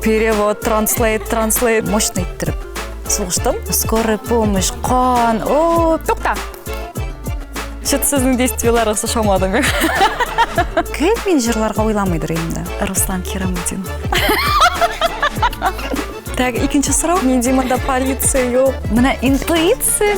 Перевод, translate, translate. Мощный иттереп сугыштым. Скорая помощь, кан, о, Тукта. Чё-то сезнең действиеләрегез ошамады миңа. Кем мин җырларга уйламыйдыр инде? Руслан Кирамутдинов. Так, икенче сорау. Нинди монда полиция юк? Менә интуиция.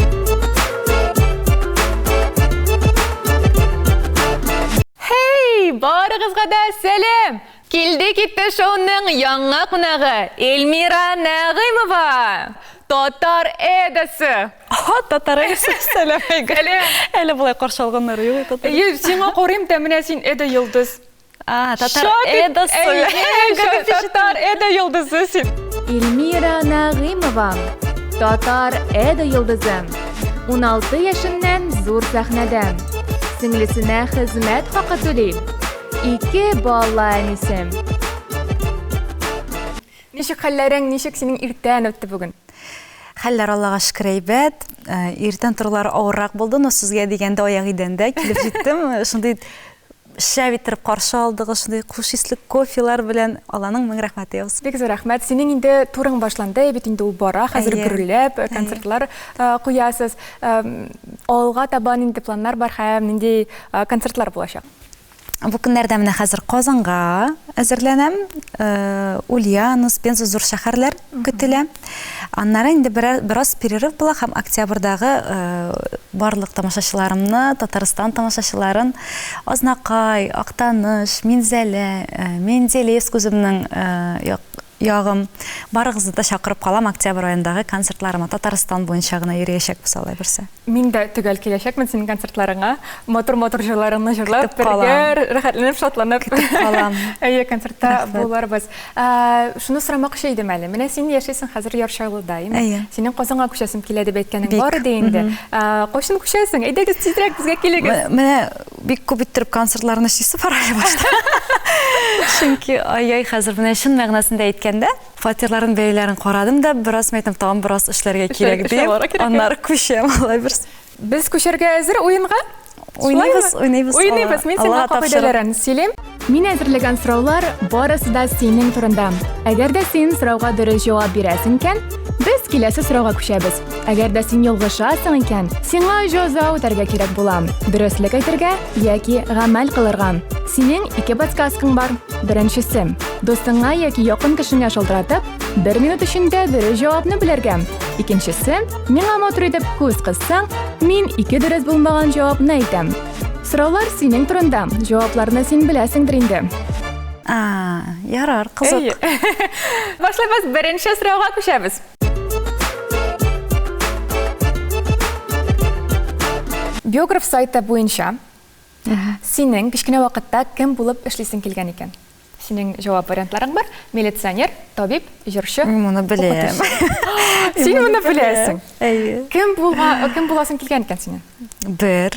Хей, барыгызга да сәлам! Килде китте шоуның яңа кунагы Эльмира Нәгыймова! Татар Эдасы! Ха, татар Эдасы, сәлам Айгөл. Әле болай каршы алганнары юк татар. Әйе, сиңа карыйм да, менә син Эда йолдыз. А, татар Эдасы. Әйе, татар Эда йолдызы син. Эльмира Нәгыймова, татар Эда йолдызы. 16 яшеннән зур сәхнәдә. Сеңлесенә хезмәт хакы түли. Ике бала әнисе. Ничек хәлләрең, ничек синең иртән үтте бүген? Хәлләр Аллага шөкер әйбәт. Э, иртән торулар авыррак булды, но сезгә дигәндә аяк идәндә килеп җиттем. Э, шундый шәп иттереп каршы алдыгыз, шундый хуш исле кофелар белән. Алланың мең рәхмәте яусын. Бик зур рәхмәт. Синең инде турың башланды, бит инде ул бара, хәзер гөрләп э, концертлар куясыз. Алга таба нинди планнар бар һәм нинди концертлар булачак? Бу көннәрдә менә хәзер Казанга әзерләнәм. Э, Ульяновск, Пенза зур шәһәрләр көтелә. Аннары инде бераз перерыв була һәм октябрьдагы э, барлык тамашачыларымны, Татарстан тамашачыларын Азнакай, Актаныш, Минзәлә, э, Менделеевск үземнең ягым. Барыгызны да чакырып калам октябрь аендагы концертларыма. Татарстан буенча гына йөриячәкбез алай берсе. Мин дә төгәл киләчәкмен синең концертларыңа. Матур-матур җырларыңны җырлап, бергә рәхәтләнеп, шатланып. Көтеп калам. Әйе, концертта булырбыз. Шуны сорамакчы идем әле. Менә син яшисең хәзер Яр Чаллыда, әйеме? Әйе. Синең Казанга күчәсем килә дип әйткәнең бар иде инде. Кайчан күчәсең? Әйдәгез тизрәк безгә килегез. Менә бик күп иттереп концертларны эшлисе бар әле башта. Чөнки ай-яй хәзер менә чын мәгънәсендә әйткәндә, фатирларның бәяләрен карадым да, бераз мәйтәм, тагын бераз эшләргә кирәк дип, аннары күчәм алай берсе. Без күчәргә әзер уенга? Уйныйбыз, уйныйбыз. Уйныйбыз. Мин сиңа кагыйдәләрен сөйлим. Мин әзерләгән сораулар барысы да синең турында. Әгәр дә син сорауга дөрес җавап бирәсең икән, без киләсе сорауга күчәбез. Әгәр дә син ялгышасың икән, сиңа җәза үтәргә кирәк була. Дөреслек әйтергә яки гамәл кылырга. Синең ике подсказкаң бар. Беренчесе, дустыңа яки якын кешеңә шалтыратып, бер минут эчендә дөрес җавапны белергә. Икенчесе, миңа матур итеп күз кыссаң, мин ике дөрес булмаган җавапны әйтәм. Сораулар синең турында. Җавапларны син беләсеңдер инде. А, ярар, кызык. Башлыйбыз, беренче сорауга күчәбез. Биограф сайты буенча синең кечкенә вакытта кем булып эшлисең килгән икән? Синең җавап вариантларың бар. Милиционер, табиб, җырчы. Мин моны беләм. Син моны беләсең. Әйе. Кем булга, кем буласың килгән икән синең? Бер.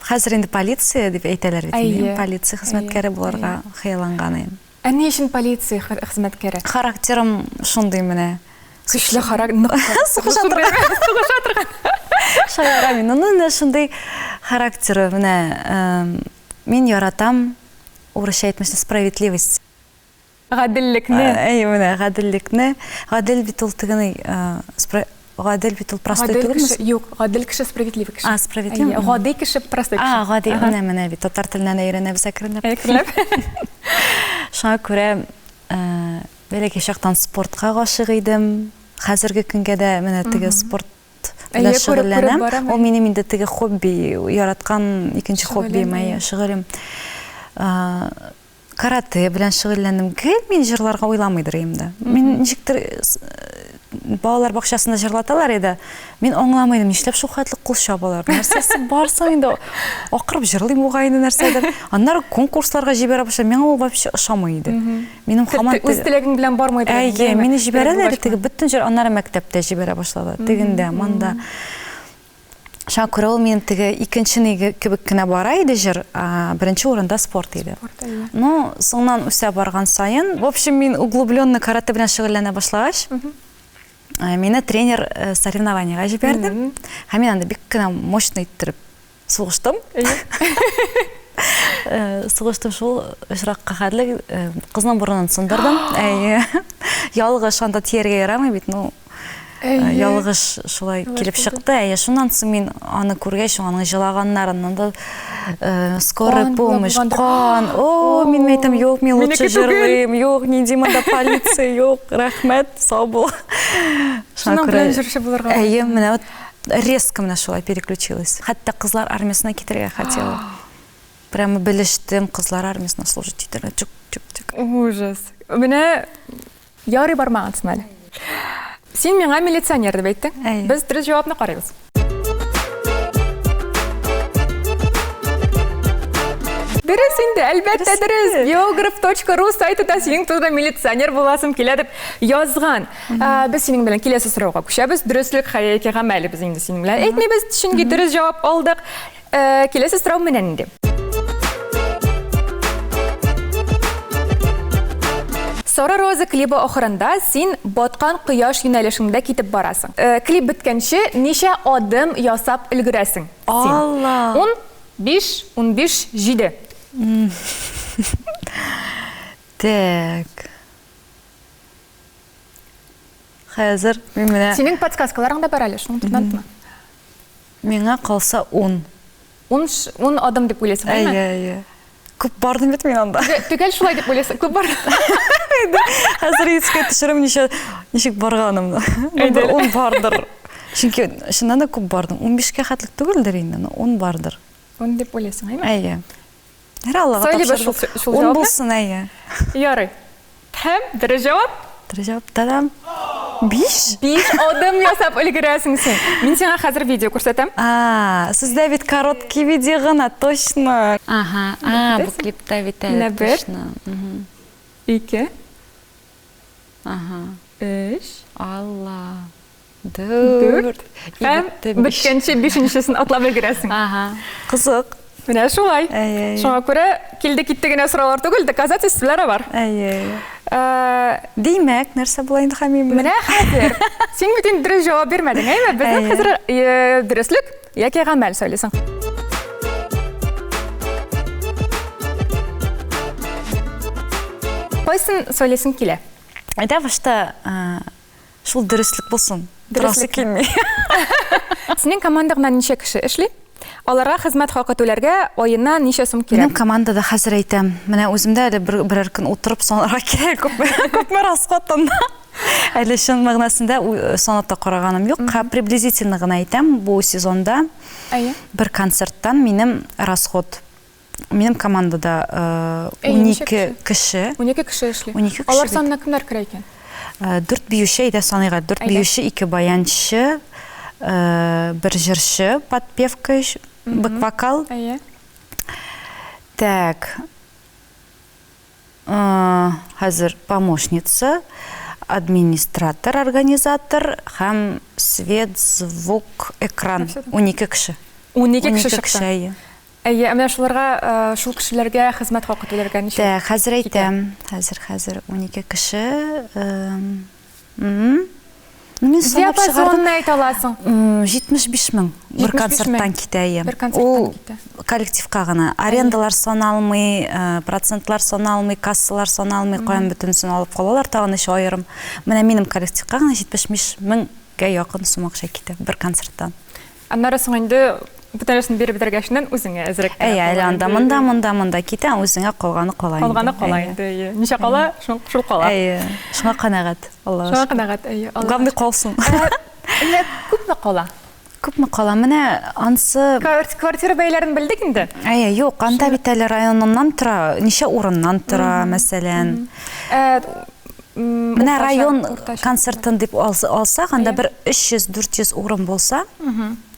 Хәзер инде полиция дип әйтәләр бит инде. Полиция хезмәткәре булырга хыялланган идем. Ә ни өчен полиция хезмәткәре? Характерым шундый менә. Көчле характер, нык Сугыша торган. Сугыша торган. Шаярам мин. Ну, менә шундый характеры менә мин яратам, урысча әйтмешли, справедливость. Гаделлекне. Әйе, менә гаделлекне. Гадел бит ул тегене, гадел бит ул простой түгелме? Юк, гадел кеше справедливый кеше. А, справедливый. Гади кеше простой кеше. А, гади, менә менә бит татар теленнән өйрәнәбез әкренләп. Әкренләп. Шуңа күрә бәләкәй чактан спортка гашыйк идем. Хәзерге көнгә дә менә теге спорт белән шөгыльләнәм. Ул минем инде теге хобби, яраткан икенче хоббием, әйе, шөгылем. Каратэ белән шөгыльләндем. Гел мин җырларга уйламыйдыр идем дә. Мин ничектер балалар бакчасында җырлаталар иде. Мин аңламый идем, нишләп шул хәтле кул чабалар? Нәрсәсе бар соң инде? Акырып җырлыйм бугай инде нәрсәдер. Аннары конкурсларга җибәрә башлады. Миңа ул вообще ошамый иде. Минем һаман Үз теләгең белән бармый иде. Әйе, мине җибәрәләр теге бөтен җыр, аннары мәктәптә җибәрә башлады. Тегендә, монда. Шуңа күрә ул минем теге икенче ни кебек кенә бара иде җыр, беренче урында спорт иде. Спорт, әйе. Ну, соңыннан үсә барган саен, в общем, мин углубленно каратэ белән шөгыльләнә башлагач, мине тренер соревнованиега җибәрде. Һәм мин анда бик кенә мощно иттереп сугыштым. Сугыштым шул очракка хәтле, кызның борынын сындырдым. Әйе. Ялгыш, анда тияргә ярамый бит, ну, ялгыш шулай килеп чыкты. Әйе, шуннан соң мин аны күргәч, аның җылаганнарыннан да скорая помощь, кан. О, мин әйтәм, юк, мин лучше җырлыйм, юк, нинди монда полиция, юк, рәхмәт, сау бул. Шуның белән җырчы булырга. Әйе, менә вот резко менә шулай переключилась. Хәтта кызлар армиясенә китәргә хотела. Прямо белештем, кызлар армиясенә служить итәргә. Чук, чук, чук. Ужас. Менә ярый бармагансың әле. Син миңа милиционер дип әйттең. Әйе. Без дөрес җавапны карыйбыз. Дөрес инде, әлбәттә дөрес. Биограф.ру сайты да синең турыда милиционер буласым килә дип язган. Без синең белән киләсе сорауга күчәбез. Дөреслек хәяки гамәле без инде синең белән әйтмибез, чөнки дөрес җавап алдык. Киләсе сорау менә нинди. Сары роза клибы ахырында син баткан кояш юнәлешеңдә китеп барасың. Клип беткәнче ничә адым ясап өлгерәсең син? Алла! Ун, биш, 15, җиде. Так. Хәзер мин менә. Синең подсказкаларың да бар әле, шуны онытма. Миңа калса ун. Ун, ун адым дип уйлыйсың, әйме? Әйе, әйе. Күп бардым бит мин анда. Төгәл шулай дип уйлыйсың, күп бардым. Хәзер искә төшерәм ничә, ничек барганымны. Бер ун бардыр. Чөнки чыннан да күп бардым. 15кә хәтлек түгелдер инде, но ун бардыр. Ун дип уйлыйсың, әйме? Әйе. Һәр Аллага тапшырдык. Ун булсын, әйе. Ярый. Һәм дөрес җавап? Дөрес җавап, та-дам. Биш? Биш адым ясап өлгерәсең син. Мин сиңа хәзер видео күрсәтәм. А, сездә бит короткий видео гына, точно. Ага, а, бу клипта бит әле, точно. Менә бер, ике, Ага. өч, Алла. Дүрт. Һәм беткәнче бишенчесен атлап өлгерәсең. Ага. Кызык. Менә шулай. Әйе. Шуңа күрә килде китте генә сораулар түгел, доказательстволары бар. Әйе. Димәк, нәрсә була инде Хамим? Менә хәзер. Син бит инде дөрес җавап бирмәдең, әйме? Безнең хәзер дөреслек яки гамәл сайлыйсың. Кайсын сайлыйсың килә? Әйдә башта Шул дөреслек булсын. Торасы килми. Синең командаңда ничә кеше эшли? Аларга хезмәт хакы түләргә аена ничә сум кирәк? Минем командада хәзер әйтәм. Менә үземдә әле бер, берәр көн утырып санарга кирәк күпме, күпме расход анда. Әле чын мәгънәсендә санап та караганым юк. Һәм приблизительно гына әйтәм, бу сезонда Әйе. бер концерттан минем расход Минем командада 12 кеше. 12 кеше эшли. 12 кеше. Алар санына кемнәр керә икән? Дүрт биюче, әйдә саныйк әле. Дүрт биюче, ике баянчы, бер җырчы, подпевка, бэк-вокал. Әйе. Так. Хәзер помощница, администратор, организатор һәм свет, звук, экран. 12 кеше. 12 кеше чыкты. Әйе. Әйе, ә менә шуларга, шул кешеләргә хезмәт хакы түләргә ничек? Тә, хәзер әйтәм. Хәзер, хәзер 12 кеше. Ну, мин санап чыгардым. Диапазонны әйтә аласың. 75 мең. Бер концерттан китә, әйе. Бер концерттан китә. Ул коллективка гына. Арендалар саналмый, процентлар саналмый, кассалар саналмый, каян бөтенесен алып калалар, тагын еще аерым. Менә минем коллективка гына 75 меңгә якын сум акча китә бер концерттан. Аннары соң инде бөтенесен биреп бетергәченнән үзеңә әзрәк кенә Әйе, әле анда монда, монда, монда китә, үзеңә калганы кала инде. Калганы кала инде, әйе. Ничә кала, шул, шул кала. Әйе. Шуңа канәгать, Аллага Шуңа канәгать, әйе. Главный калсын. Менә күпме кала? Күпме кала? Менә ансы Квартира бәяләрен белдек инде. Әйе, юк, анда бит әле районыннан тора, ничә урыннан тора, мәсәлән. Менә район концертын дип алсак, анда бер 300-400 урын булса,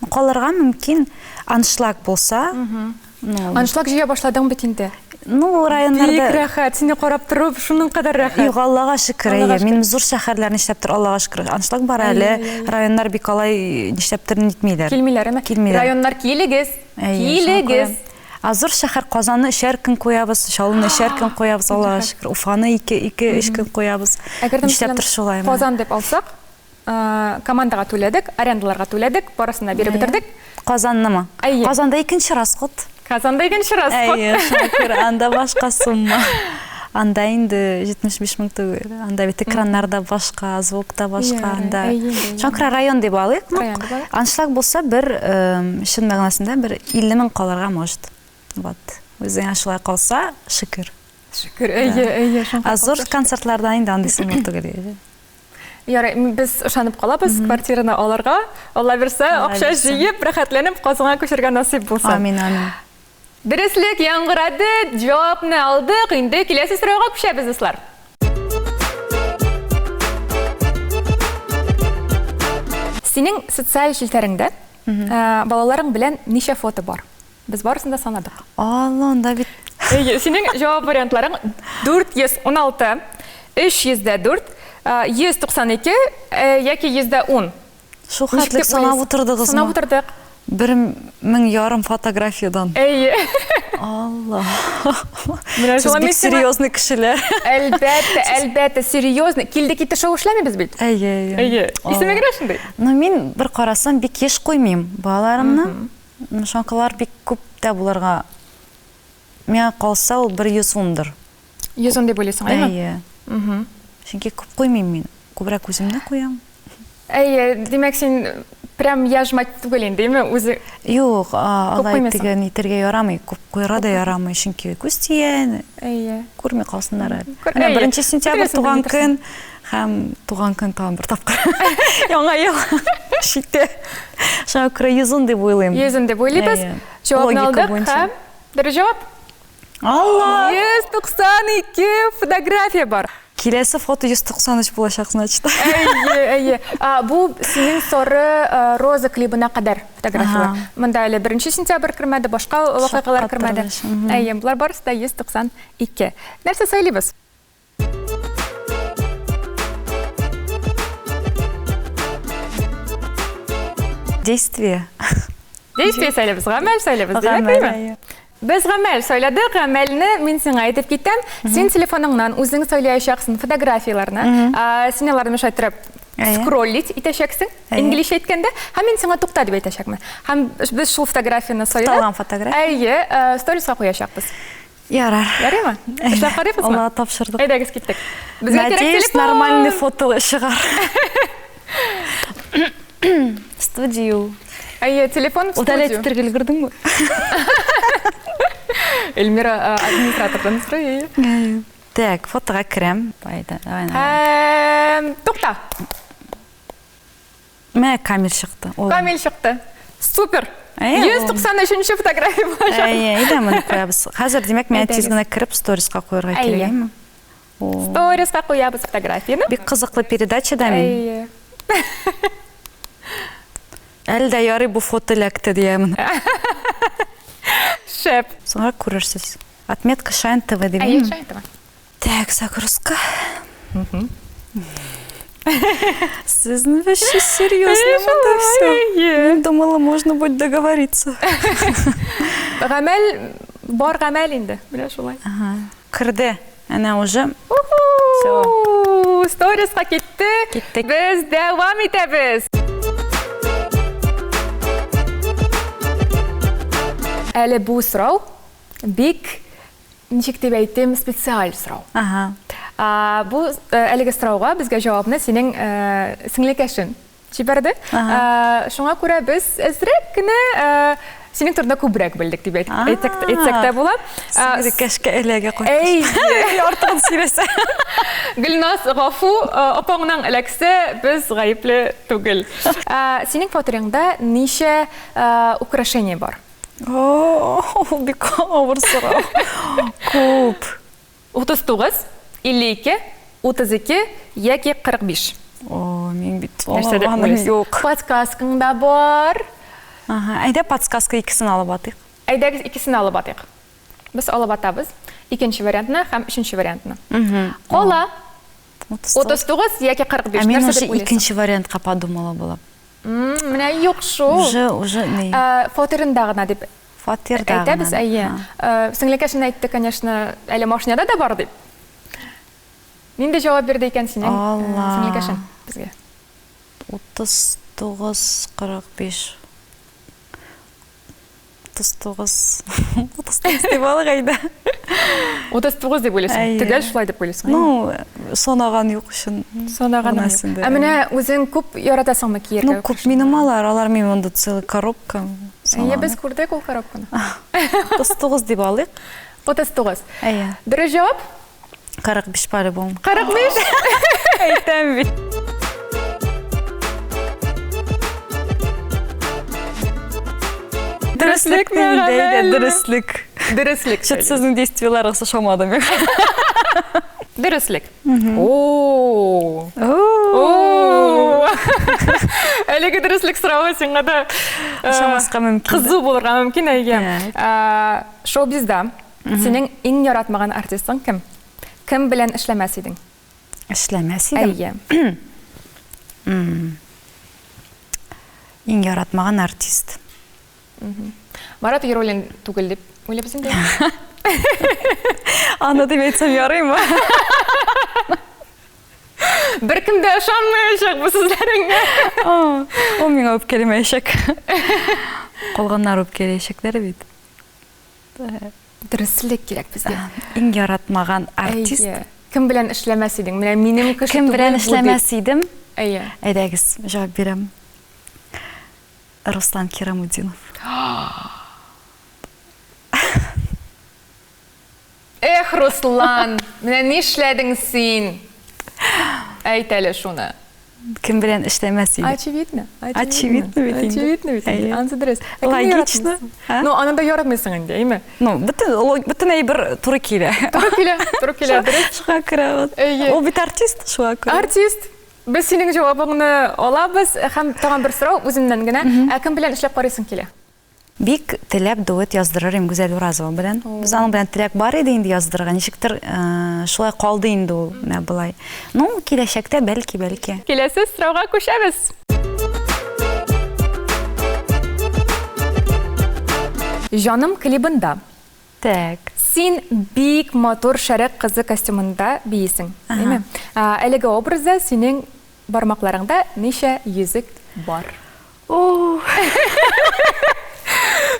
калырга мөмкин. Аншлаг булса, ну, аншлаг җыя башладың бит инде. Ну, районнарда Бик рәхәт, сине карап торып, шуның кадәр рәхәт. Юк, Аллага шөкер, әйе. Минем зур шәһәрләр нишләптер, Аллага шөкер, аншлаг бар әле. Районнар бик алай нишләптер нитмиләр. Килмиләр, әмма. Килмиләр. Районнар килегез. Килегез. Ә зур шәһәр Казанны өчәр көн куябыз, Чаллыны өчәр көн куябыз, Аллага шөкер. Уфаны ике, ике, өч көн куябыз. Әгәр дә Нишләптер шулай. Казан дип алсак, командага түләдек, арендаларга түләдек, барысын да биреп бетердек. Казаннымы? Әйе. Казанда икенче расход. Казанда икенче расход. Әйе, шуңа күрә анда башка сумма. Анда инде 75 мең түгел. Анда бит экраннар да башка, звук та башка. Анда. Шуңа күрә район дип алыйк. Район дип алыйк. Аншлаг булса бер чын мәгънәсендә бер 50 мең калырга может. Вот. Үзеңә шулай калса, шөкер. Шөкер, әйе, әйе. Ә зур концертларда инде андый сумма түгел. Ярый, без ышанып калабыз, квартираны алырга. Алла бирсә, акча җыеп, рәхәтләнеп Казанга күчәргә насыйп булсын. Амин, амин. Дөреслек яңгырады, җавапны алдык. Инде киләсе сорауга күчәбез, дуслар. Синең социаль челтәреңдә балаларың белән ничә фото бар? Без барысын да санадык. Алла, анда бит. Әйе, синең җавап вариантларың 416, 304, 192 яки 110. Шул хәтлек санап утырдыгызмы? Санап утырдык. 1500 фотографиядән. Әйе. Алла. Менә Сез бик серьезный кешеләр. Әлбәттә, әлбәттә, серьезный. Килде китте шоу эшләмибез бит. Әйе, әйе. Әйе. Исеме генә шундый. Ну, мин бер карасам, бик еш куймыйм балаларымны. Шуңа бик күп тә булырга. Миңа калса, ул бер 110дыр. 110 дип уйлыйсың, әйеме? Әйе. Чөнки күп куймыйм мин. Күбрәк үземне куям. Әйе, димәк, син прям яшь мать түгел инде, әйеме? Үзе Юк, алай теге нитергә ярамый, күп куярга да ярамый, чөнки күз тия. Әйе. Күрми калсыннар әле. Менә 1 сентябрь туган көн һәм туган көн тагын бер тапкыр. Яңа ел читтә. Шуңа күрә 110 дип уйлыйм. 110 дип уйлыйбыз. Җавапны алдык һәм дөрес җавап. Алла! 192 фотография бар. Киләсе фото 193 булачак, значит. Әйе, әйе. Бу синең соры роза клибына кадәр фотографияләр. Монда әле 1 сентябрь кермәде, башка вакыйгалар кермәде. Әйе, болар барысы да 192. Нәрсә сайлыйбыз? Действие. Действие сайлыйбыз, гамәл сайлыйбыз, димәк, Без гамәл сайладык, гамәлне мин сиңа әйтеп китәм. Син телефоныңнан үзең сайлаячаксың фотографияләрне. Син аларны шайтырып скроллить итәчәксең, инглизчә әйткәндә, һәм мин сиңа тукта дип әйтәчәкмен. Һәм без шул фотографияне сайлап, Талган фотография. Әйе, сториска куячакбыз. Ярар. Ярыймы? Эшләп карыйбызмы? Аллага тапшырдык. Әйдәгез киттек. Безгә кирәк Надеюсь, телефон. нормальный фото чыгар. Студию. Әйе, телефон в Удалять студию. итәргә өлгердеңме? Эльмира администратордан сорый. Әйе. Так, фотога керәм. Давай, давай. Һәм тукта. Менә Камил чыкты. Ул. Камил чыкты. Супер! Әйе, 193 нче фотография булачак. Әйе, әйдә моны куябыз. Хәзер, димәк, миңа тиз генә кереп сториска куярга кирәк, әйеме? Сториска куябыз фотографияне. Бик кызыклы передача да мин. Әйе. Әле дә ярый бу фото эләкте диямен. Шәп. Соңрак күрерсез. Отметка Shine TV дип. Әйе, Shine TV. Так, загрузка. Сезне вообще серьезно монда все. Мин думала, можно будет договориться. Гамәл бар гамәл инде, менә шулай. Ага. Керде. Әнә уже. Все. Сториска китте. Киттек. Без дәвам итәбез. Әле бу сорау бик ничек дип әйтим, специаль сорау. Ага. Бу әлеге сорауга безгә җавапны синең сеңлекәшең җибәрде. Шуңа күрә без әзрәк кенә синең турында күбрәк белдек дип әйтсәк тә була. Сеңлекәшкә эләгә кайткач. Әй, артыгын сөйләсә. Гөлназ, гафу, апаңның эләксә, без гаепле түгел. Синең фатирыңда ничә украшение бар? О, ул бик авыр сорау. Күп. 39, 52, 32 яки 45. О, мин бит аның юк. Подсказкаң да бар. Ага, әйдә подсказка икесен алып атыйк. Әйдәгез икесен алып атыйк. Без алып атабыз. Икенче вариантны һәм өченче вариантны. Кала 39 яки 45. Ә мин уже икенче вариантка подумала булып. Менә юк шул. Уже, уже ни. Фатирында гына дип. Фатирда гына. Әйтәбез, әйе. Сеңлекәшен әйтте, конечно, әле машинада да бар дип. Нинди җавап бирде икән синең сеңлекәшең безгә? 39, 45. 39. 39 дип алыйк әйдә. 39 дип уйлыйсың. Төгәл шулай дип уйлыйсың. Ну, санаган юк өчен. Санаган юк. Ә менә үзең күп яратасыңмы кияргә? Ну, күп минем алар, алар минем монда целый коробка. Әйе, без күрдек ул коробканы. 39 дип алыйк. 39. Әйе. Дөрес җавап? 45 по-любому. 45? Әйтәм бит. Дөреслек инде, дөреслек. Дөреслек. Чет сезнең действиеләрегез ошамады миңа. Дөреслек. О! О! Әлеге дөреслек соравы сиңа да э, ошамаска мөмкин. Кызу булырга мөмкин, әйе. Э, шоу-бизнда Синең иң яратмаган артистың кем? Кем белән эшләмәс идең? Эшләмәс идем? Әйе. Иң яратмаган артист. Марат Яруллин түгел дип уйлыйбыз инде. Аны дип әйтсәм ярыймы? Беркем дә ышанмаячак бу сүзләреңә. Ул миңа үпкәләмәячәк. Калганнар үпкәләячәкләр бит. Дөреслек кирәк безгә. Иң яратмаган артист. Әйе. Кем белән эшләмәс идең? Менә минем кеше Кем белән эшләмәс идем? Әйе. Әйдәгез, җавап бирәм. Руслан Кирамутдинов. Эх, Руслан, менә нишләдең син? Әйт әле шуны. Кем белән эшләмәс иде? Очевидно. Очевидно бит инде. Очевидно бит инде. Ансы дөрес. Логично. Ну, аны да яратмыйсың инде, әйме? Ну, бөтен бөтен әйбер туры килә. Туры килә, туры килә, дөрес. Шуңа күрә вот. Ул бит артист, шуңа күрә. Артист. Без синең җавабыңны алабыз һәм тагын бер сорау үземнән генә. Ә кем белән эшләп карыйсың килә? Бик теләп дуэт яздырыр идем Гүзәл Уразова белән. Без аның белән теләк бар иде инде яздырырга, ничектер шулай калды инде ул менә болай. Ну, киләчәктә бәлки, бәлки. Киләсе сорауга күчәбез. Җаным клибында. Так. Син бик матур шәрык кызы костюмында биисең, әйме? Әлеге образда синең бармакларыңда ничә йөзек бар?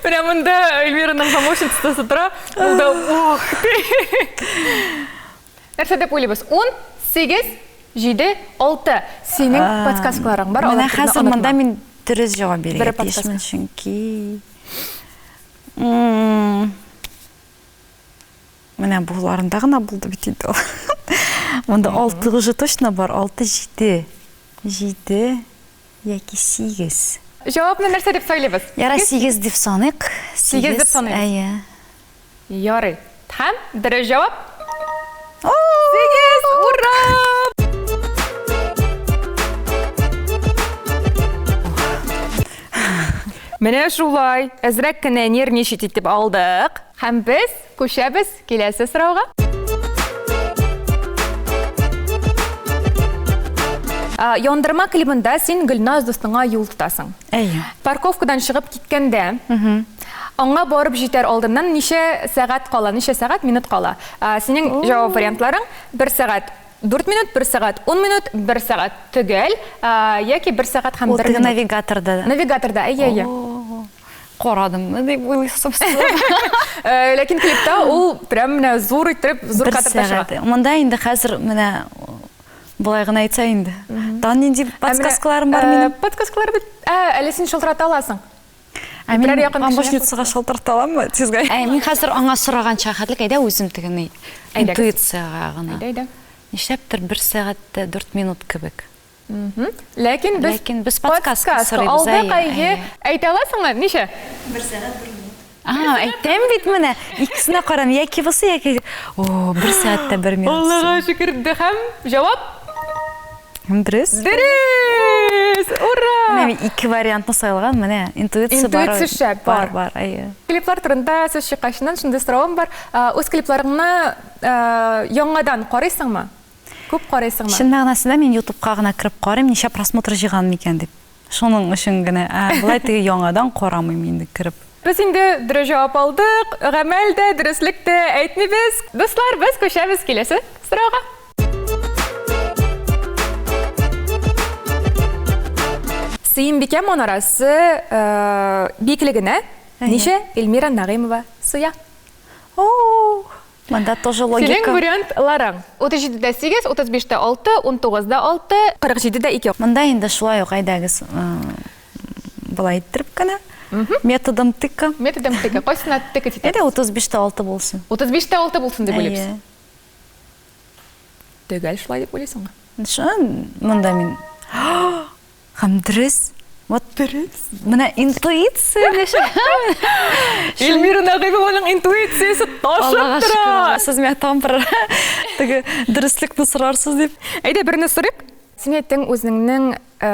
Менә монда Эльмираның помощницасы тора. Ул да ух. Нәрсә дип уйлыйбыз? 10, 8, 7, 6. Синең подсказкаларың бар. Менә хәзер монда мин дөрес җавап бирергә тиешмен, чөнки Менә буларында гына булды бит инде ул. Монда 6 уже точно бар, 6, 7. 7 яки 8. Җавапны нәрсә дип сайлыйбыз? Ярай, 8 дип саныйк. 8 дип саныйбыз. Әйе. Ярый. Һәм дөрес җавап 8! Ура! Менә шулай, әзрәк кенә нервничать итеп алдык. Һәм без күчәбез киләсе сорауга. Яндырма клибында син Гөлназ дустыңа юл тотасың. Әйе. Парковкадан чыгып киткәндә, аңа барып җитәр алдыннан ничә сәгать кала, ничә сәгать, минут кала? Синең җавап вариантларың 1 сәгать 4 минут, 1 сәгать 10 минут, 1 сәгать төгәл, яки 1 сәгать һәм 1 минут. Навигаторда. Навигаторда, әйе, әйе. Карадыммы дип уйлыйсың. Э, ләкин клипта ул прям менә зур итеп, зур кадрда чыга. Монда инде хәзер менә болай гына әйтсә инде. Тагын нинди подсказкаларым бар э, минем? Подсказкалар бит. Ә, әле син шылтырата аласың. Ә мин помощницага шылтырата аламмы тизгә? Ә мин хәзер аңа сораганча хәтлек әйдә үзем тегене интуицияга гына. Әйдә, әйдә. Нишләптер 1 сәгать тә 4 минут кебек. Ләкин без Ләкин без подсказка сорыйбыз. Алдык, әйе. Әйтә аласыңмы? Ничә? 1 сәгать 1 минут. А, әйтәм бит менә. Икесенә карам, яки бусы, яки О, 1 сәгать тә 1 минут. Аллага шөкер, һәм җавап? Дөрес. Дөрес! Ура! Менә мин ике вариантны сайлаган, менә интуиция бар. Интуиция шәп, бар. Бар, әйе. Клиплар турында сүз чыккачыннан шундый соравым бар. Үз клипларыңны яңадан карыйсыңмы? Күп карыйсыңмы? Чын мәгънәсендә мин ютубка гына кереп карыйм, ничә просмотр җыйган микән дип. Шуның өчен генә. Ә болай теге яңадан карамыйм инде кереп. Без инде дөрес җавап алдык. Гамәл дә, дөреслек тә әйтмибез. Дуслар, без күчәбез киләсе сорауга. Сөембикә манарасы биеклегенә. Ничә Эльмира Нәгыймова сыя? О, монда тоже логика. Синең вариантларың. 37 дә 8, 35 тә 6, 19 да 6, 47 дә 2. Монда инде шулай ук әйдәгез, болай иттереп кенә. Методом тыка. Методом тыка. Кайсына тыкать итәбез? Әйдә 35 тә 6 булсын. 35 тә 6 булсын дип уйлыйбыз. Төгәл шулай дип уйлыйсыңмы? Монда мин Һәм дөрес. Вот дөрес. Менә интуиция нәшә. Эльмира Нәгыймованың интуициясе ташып тора. Сез миңа тагын бер теге дөреслекне сорарсыз дип. Әйдә берне сорыйк. Син әйттең үзеңнең э,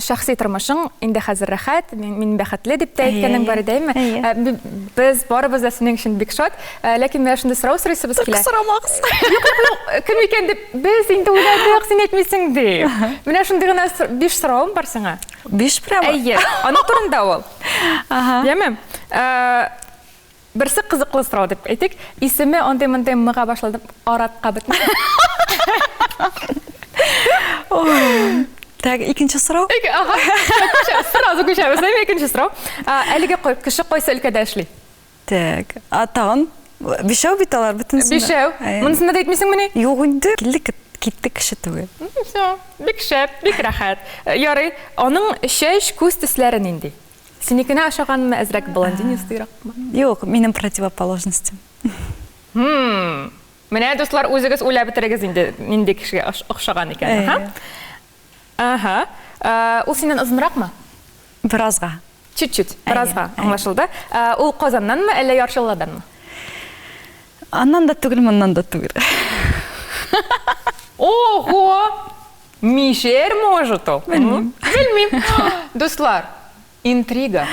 шәхси тормышың инде хәзер рәхәт, мин, мин бәхетле дип тә әйткәнең бар иде, әйме? Э, без барыбыз да синең өчен бик шат. Э, ләкин менә шундый сорау сорыйсыбыз килә. Сорамагыз. Юк, юк, юк, кем икән дип без инде уйладык, син әйтмисең дип. Менә шундый гына биш соравым бар сиңа. Биш прямо? Әйе, аның турында ул. Ага. Яме? Э, берсе кызыклы сорау дип әйтик. Исеме андый-мондый мыга башлады, аратка бетми. Так, икенче сорау. Ага. Сразу күчәбез, әйме, икенче сорау. Әлеге кеше кайсы өлкәдә эшли? Так, а тагын бишәү бит алар бөтенесендә. Бишәү. Монысында да әйтмисеңмени? Юк инде. Килде китте кеше түгел. Все, бик шәп, бик рәхәт. Э, ярый, аның чәч, күз төсләре нинди? Синекенә ошаганмы, әзрәк блондинистыйракмы? Юк, минем противоположностем. Хм. Менә, дуслар, үзегез уйлап бетерегез инде, нинди кешегә охшаган икән. Аһа. Аһа. Э, ул синнән озынракмы? Беразга. Чуть-чуть, беразга, аңлашылды. Ә, ул Казаннанмы, әллә Яр Чаллыданмы? Аннан да түгел, моннан да түгел. Ого! Мишәр может ул. Белмим. Белмим. Дуслар, интрига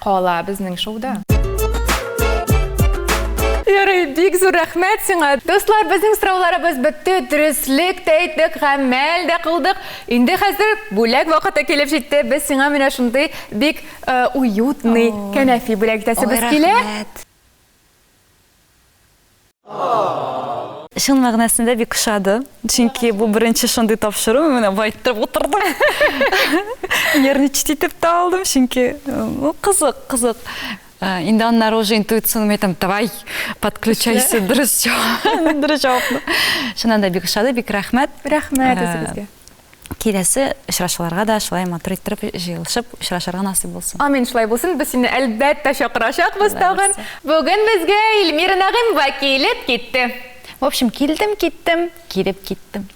кала безнең шоуда. Ярый, бик зур рәхмәт сиңа. Дуслар, безнең сорауларыбыз бетте, дөреслек тә әйттек, гамәл дә кылдык. Инде хәзер бүләк вакыты килеп җитте. Без сиңа менә шундый бик э, уютный кәнәфи бүләк итәсебез килә. Чын мәгънәсендә бик ошады. Чөнки бу беренче шундый тапшыру, менә байтып утырдым. Нервничать итеп тә алдым, чөнки ну, кызык, кызык. Э, инде аннары уже интуицияны әйтәм, давай, подключайся, дөрес җавап. Дөрес җавапны. Чыннан да бик ошады, бик рәхмәт. Рәхмәт э, үзегезгә. Киләсе очрашуларга да шулай матур иттереп җыелышып очрашырга насыйп булсын. Амин, шулай булсын. Без сине әлбәттә чакырачакбыз тагын. Бүген безгә Эльмира Нәгыймова килеп китте. В общем, килдем, киттем, килеп киттем.